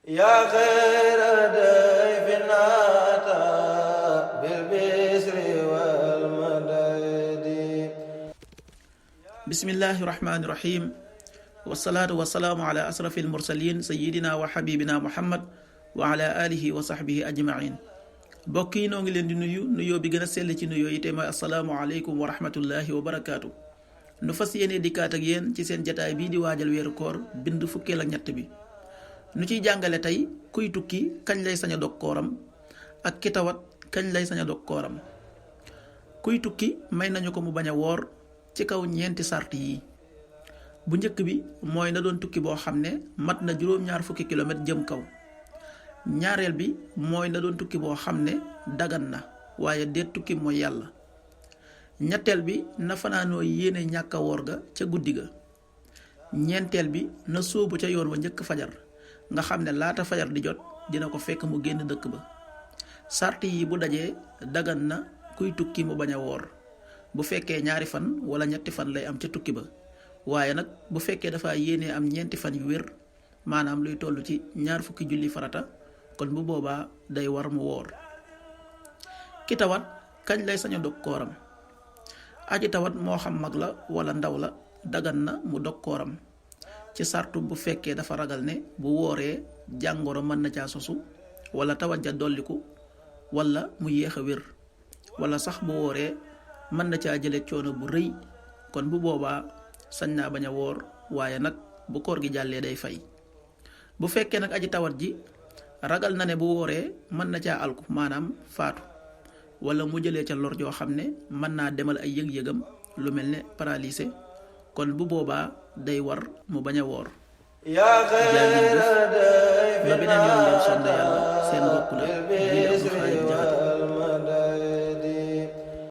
yaa xayra dayfin ataa bil bisri wal madadi. bismillahi rahmaani rahim. wasalaatu wasalaamu ala asrafil mursalin sayidina wa xabibina muhammad wa ala alihi wa sahbihi ajmain. mbokk yi noo ngi leen di nuyoo bi gën a sell ci nuyoo yi te mooy asalaamu aleykum wa rahmatullahi wa barakaatu. nu fas yéene dikkaat ak yéen ci seen jataay bii di waajal weeru koor bind fukkeel ak ñett bi. nu ciy jàngale tey kuy tukki kañ lay sañ a dog kooram ak ki tawat kañ lay sañ a dog kooram. kuy tukki may nañu ko mu bañ a woor ci kaw ñeenti sart yi. bu njëkk bi mooy na doon tukki boo xam ne mat na juróom-ñaar fukki kilomètre jëm kaw. ñaareel bi mooy na doon tukki boo xam ne dagan na waaye déet tukki mooy yàlla. ñetteel bi na fanaanoo yéene ñàkk a woor ga ca guddi ga. ñeenteel bi na sóobu ca yoon wa njëkk fajar nga xam ne laata fajar di jot dina ko fekk mu génn dëkk ba. sart yi bu dajee dagan na kuy tukki mu bañ a woor bu fekkee ñaari fan wala ñetti fan lay am ca tukki ba. waaye nag bu fekkee dafa yéene am ñeenti fan yu wér maanaam luy toll ci 20 julli farata kon bu boobaa day war mu woor. ki tawat kañ lay sañ a dog kooram. aji tawat moo xam mag la wala ndaw la dagan na mu dog kooram ci sartu bu fekkee dafa ragal ne bu wooree jàngoro mën na caa sosu wala tawat ja dolliku wala mu yéex a wér wala sax bu wooree mën na caa jële coono bu rëy kon bu boobaa sañ naa bañ a woor waaye nag bu koor gi jàllee day fay. bu fekkee nag aji tawat ji ragal na ne bu wooree mën na caa alku maanaam faatu wala mu jëlee ca lor joo xam ne mën naa demal ay yëg-yëgam lu mel ne paralysé kon bu boobaa day war mu bañ a woor. jaa ngeen jëf ba beneen yoon leen sonn yàlla seen mbokk la di Abdou Khadir Diakhaté.